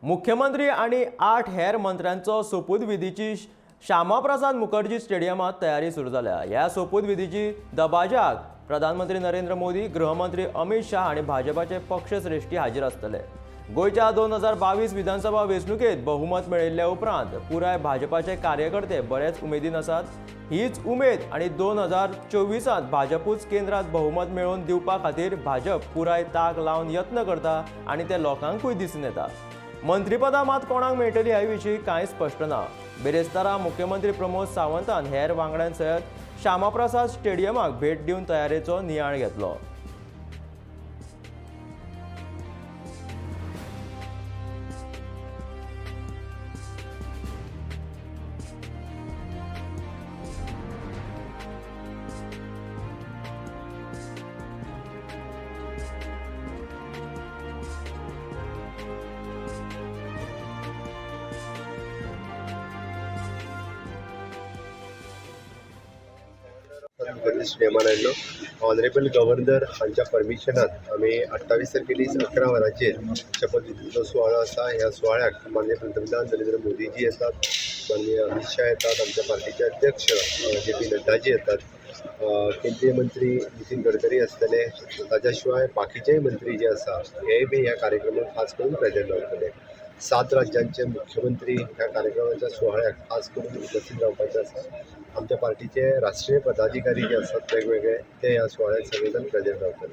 मुख्यमंत्री आनी 8 हेर मंत्र्यांचो सोपूतविधीची श्यामाप्रसाद मुखर्जी स्टेडियमांत तयारी सुरू जाल्या. ह्या सोपूतविधीची दबाज्याक प्रधानमंत्री नरेंद्र मोदी, गृहमंत्री अमित शाह आनी भाजपाचे पक्षश्रेश्ठी हाजीर आसतले. गोंयच्या 2022 विधानसभा वेंचणुकेत बहुमत मेळिल्ल्या उपरांत पुराय भाजपाचे कार्यकर्ते बरेच उमेदीन आसात. हीच उमेद आनी 2024 भाजपूच केंद्रात बहुमत मेळोवन दिवपा खातीर भाजप पुराय ताक लावन यत्न करता आनी ते लोकांकूय दिसून येता. मंत्रीपदां मात कोणाक मेळटली ह्या विशीं कांय स्पश्ट ना. बिरेस्तारा मुख्यमंत्री प्रमोद सावंतान हेर वांगड्यां सयत श्यामाप्रसाद स्टेडियमाक भेट दिवन तयारेचो नियाळ घेतलो. मुखर्जी स्टेडियमान आयिल्लो. ऑनरेबल गव्हर्नर हांच्या परमिशनान आमी 28 तारखे दीस 11 वरांचेर शपथविधीचो सुवाळो आसा. ह्या सुवाळ्याक माननीय पंतप्रधान नरेंद्र मोदीजी येतात, माननीय अमित शाह येतात, आमच्या पार्टीचे अध्यक्ष जे पी नड्डाजी येतात, केंद्रीय मंत्री नितीन गडकरी आसतले. ताच्या शिवाय बाकीचेय मंत्री जे आसा हेय बी ह्या कार्यक्रमाक खास करून प्रेझेंट रावतले. 7 राज्यांचे मुख्यमंत्री ह्या कार्यक्रमाच्या सुवाळ्याक खास करून उपस्थित रावपाचे आसा. आमच्या पार्टीचे राष्ट्रीय पदाधिकारी जे आसात वेगवेगळे ते ह्या सुवाळ्याक सगळे जाण प्रेझेंट रावतले.